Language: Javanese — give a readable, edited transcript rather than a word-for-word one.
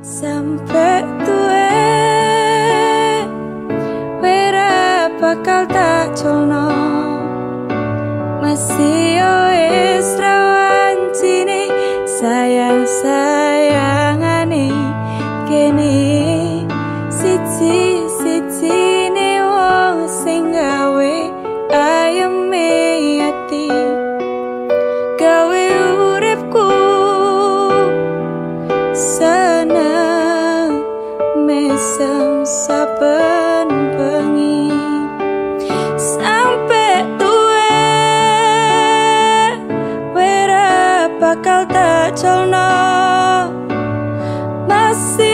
Sampai tuwe wera bakal tak culno. Masih wis rawan cini sayang sayangane kene siji siji ne wong sing gawe ayeme ati gawe uripku seneng mesem saben bengi sampai tuwe wera bakal tak culno. Masih